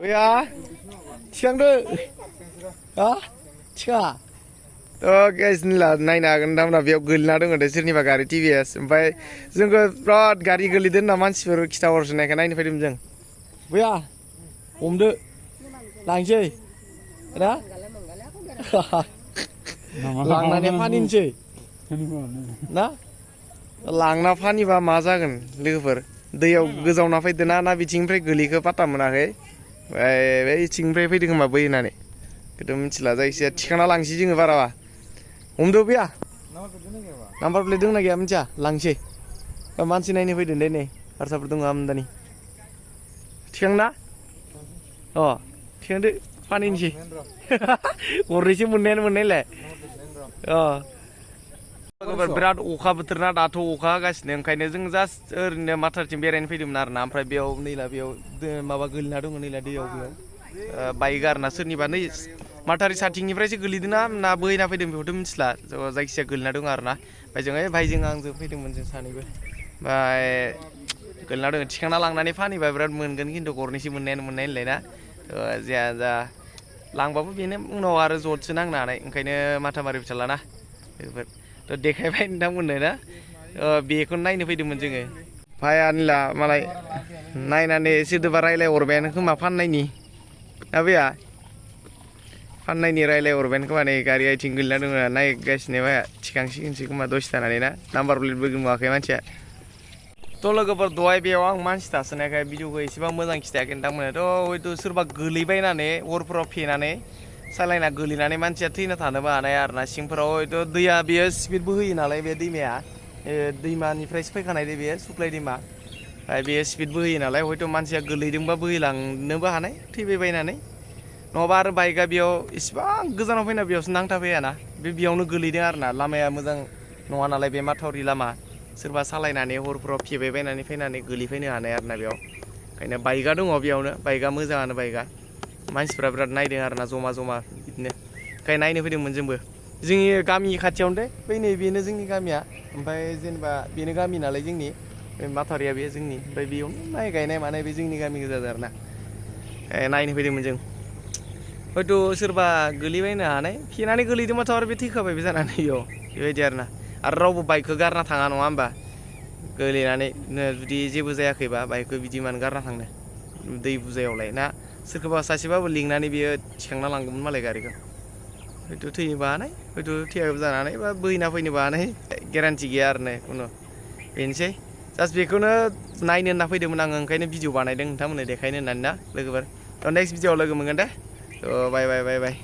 Ya, siang deh. Ah, cia. Guys, inilah naina gendam na biar gelina dong ada sini bagari TVS. Sampai jengko rod gari gelidin na mansur kita harus naik naik film jeng. Buya, deh, langsung. Ada? Langnanya panin sih. Nah, langna pani ba मा जागोन लोगोफोर दैयाव गोजावना फैदोना ना बिथिंनिफ्राय गोलैखो पात्ता मोनाखै बै इथिंनिफ्राय फैदों खोमा बोहैनानै गोदो मिथिला जायखिजाया थिखांना लांसै जोङो बाराबा हमदो फैया नाम्बार प्लेट दंना गैया मिथिया लांसै मानसि नायनो फैदों दे नै हारसाफोर दङ आमदानि थिखांना अ थिखांदो फानहैनोसै गरनैसो मोननायलाय अ बिराद अखा बोथोर ना दाथ' अखा हागासिनो ओंखायनो जों जास्ट ओरैनो माथारथिं बेरायनो फैदोंमोन आरोना ओमफ्राय बेयाव नैला बेयाव माबा गोलैना दङ नैला दैयाव बेयाव बाइक आरोना सोरनिबा नै माथारि साथिंनिफ्रायसो गोलैदोंना ना बोहैना फैदों बेखौथ' मिथिला जायखिजाया गोलैना दङ आरोना ओमफ्राय जों भाइजों आंजों फैदोंमोन जों सानैबो ओमफ्राय गोलैना दङ थिखांना लांनानै फानहैबा बिराद मोनगोन खिन्थु गरनैसो मोननायलाय ना जाया जा लांबाबो बेनो उनाव आरो जदसो नांनो हानाय ओंखायनो माथा मारि फैसालाना बेफोर थ' देखायबाय नोंथांमोननो ना बेखौनो नायनो फैदोंमोन जोङो भाया निला मालाय नायनानै सोरदोबा रायलाय हरबायानो खोमा फाननायनि ना भैया फाननायनि रायलाय हरबायानो खोमा नै गारि आइथिं गोलैना दङ नायगासिनो भाया थिखांसिगोनसो खोमा दसे थानानै ना नाम्बार प्लेटबो गोमावाखै मानसिया थ' लोगोफोर दहाय बेयाव आं मानसि थासोनायखाय भिडिअखौ एसेबां मोजां खिथायाखै नोंथांमोननो हयथ' सोरबा गोलैबायनानै हरफोराव फेनानै सालायना गोलैनानै मानसिया थैना थानोबो हानाय आरोना सिंफोराव हयथ' दैया बेयो स्पिड बोहोयो नालाय बे दैमाया दैमानिफ्रायसो फैखानाय दै बेयो सुख्लाय दैमा बेयो स्पिड बोहोयो नालाय हयथ' मानसिया गोलैदोंबा बोहैलांनोबो हानाय थैबायबायनानै नङाबा आरो बाइकआ बेयाव इसिबां गोजानाव फैना बेयावसो नांथाफैयाना बेयावनो गोलैदों आरोना लामाया मोजां नङा नालाय बे माथावरि लामा सोरबा सालायनानै हरफोराव फेबायबायनानै फैनानै गोलैफैनो हानाय आरोना बेयाव ओंखायनो बाइकआ दङ बेयावनो बाइकआ मोजाङानो बाइकआ मानसिफ्रा बिराद नायदों आरोना जमा जमा बिदिनो ओंखायनो नायनो फैदोंमोन जोंबो जोंनि गामि खाथियावनो दे बै नै बेनो जोंनि गामिया ओमफ्राय जेनेबा बेनो गामि नालाय जोंनि बे माथावरिया बे जोंनि ओमफ्राय बेयावनो माइ गायनाय मानाय बे जोंनि गामि गोजा आरोना नायनो फैदोंमोन जों हयथ' सोरबा गोलैबायनो हानाय फेनानै गोलैदोंबाथ' आरो बे थैखाबायबो जानानै बेयाव बेबायदि आरोना आरो रावबो बाइकखौ गारना थाङा नङा होमबा गोलैनानै जुदि जेबो जायाखैबा बाइकखौ बिदि मानो गारना थांनो दै बुजायावलाय ना सोरखौबा सासेबाबो लिंनानै बियो थिखांना लांगौमोन मालाय गारिखौ हयथ' थैनोबो हानाय हयथ' थैयाबो जानो हानाय बा बोहैना फैनोबो हानाय गेरान्टि गैया आरो ने खुनु बेनोसै जास्ट बेखौनो नायनो होनना फैदोंमोन आङो ओंखायनो भिडिअ बानायदों नोंथांमोननो देखायनो होननानै ना लोगोफोर थ' नेक्स्ट भिडिअआव लोगो मोनगोन दे थ' बाय बाय बाय बाय